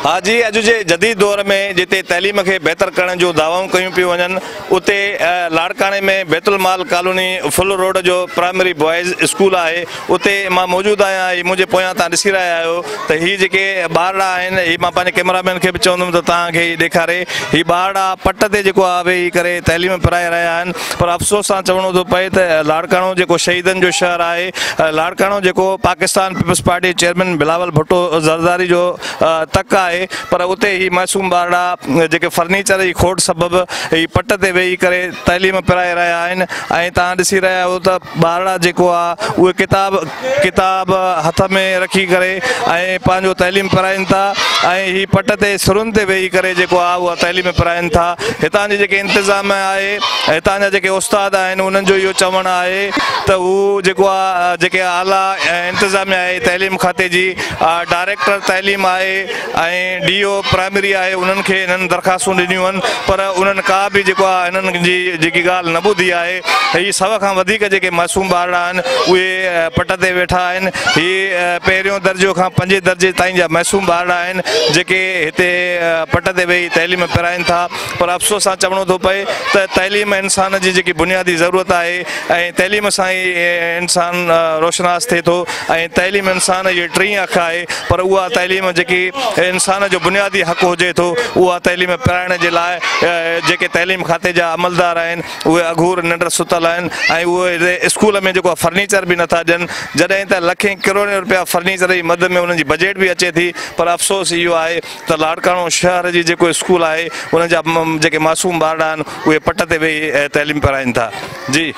ها جي، اڄ جي جديد دور ۾ جتي تعليم کي بهتر ڪرڻ جون دعوائون ڪيون پيون وڃن، اتي لاڙڪاڻي ۾ بيت المال ڪالوني ڦل روڊ جو پرائمري بوائز اسڪول آهي، اتي مان موجود آهيان. هي منهنجي پويان توهان ڏسي رهيا آهيو ته هي جيڪي ٻارڙا آهن، هي مان پنهنجي ڪئميرا مين کي به چوندم ته توهان کي هي ڏيکاري. هي ٻارڙا پٽ تي جيڪو آهي ويهي ڪري تعليم پرائي رهيا آهن، پر افسوس سان چوڻو ٿو پئي ته لاڙڪاڻو جيڪو شهيدن جو شهر آهي، لاڙڪاڻو جيڪو Pakistan peoples party chairman Bilawal Bhutto Zardari جو تڪ آهي، پر اتي هي معصوم ٻارڙا جيڪي فرنيچر جي کوٽ سبب هي پٽ تي ويهي ڪري تعليم پرائي رهيا آهن. ۽ توهان ڏسي رهيا آهيو ته ٻارڙا جيڪو آهي اهي ڪتاب ڪتاب هٿ ۾ رکي ڪري ۽ پنهنجو تعليم پرائين ٿا، ۽ هي پٽ تي سرن تي ويهي ڪري جيڪو آهي اها تعليم پرائين ٿا. هتان جي جيڪي انتظام آهي، هتان جا جيڪي استاد آهن، انهن جو اهو چوڻ آهي ته هو جيڪو آهي جيڪي اعليٰ انتظاميا آهي، تعليم کاتي جي ڊائريڪٽر تعليم آهي ۽ ڊي او پرائمري آهي، انهن کي هنن درخواستون ڏنيون آهن، پر انهن ڪا به جيڪو آهي هنن جي جيڪي ڳالهه نه ٻڌي آهي. هي 100 کان وڌيڪ جيڪي معصوم ٻارڙا آهن، اهي پٽ تي ويٺا آهن. هي پهريون درجو کان پنجين درجي تائين جا معصوم ٻارڙا آهن، جيڪي هتي پٽ تي ويهي تعليم پرائين ٿا. پر افسوس سان چوڻو ٿو پئي ته تعليم انسان جي جيڪي بنيادي ضرورت آهي ۽ تعليم سان ئي انسان روشناس ٿئي ٿو ۽ تعليم انسان جي ٽين اک آهي، پر اها تعليم جيڪي انسان جو بنيادي حق هجي ٿو، اها تعليم پرائڻ جي لاء جيڪي تعليم کاتي جا عملدار آهن، اهي اگهور ننڊ ستل آهن ۽ اهي اسڪول ۾ جيڪو فرنيچر به نٿا ڏين، جڏهن ته لکين ڪروڙين رپيا فرنيچر جي مد ۾ انهن جي بجيٽ به اچي ٿي. پر افسوس اهو آهي ته لاڙڪاڻو شهر جي جيڪو اسڪول آهي، ان جا جيڪي معصوم ٻارڙا آهن، اهي پٽ تي ويهي تعليم پرائين ٿا. جي.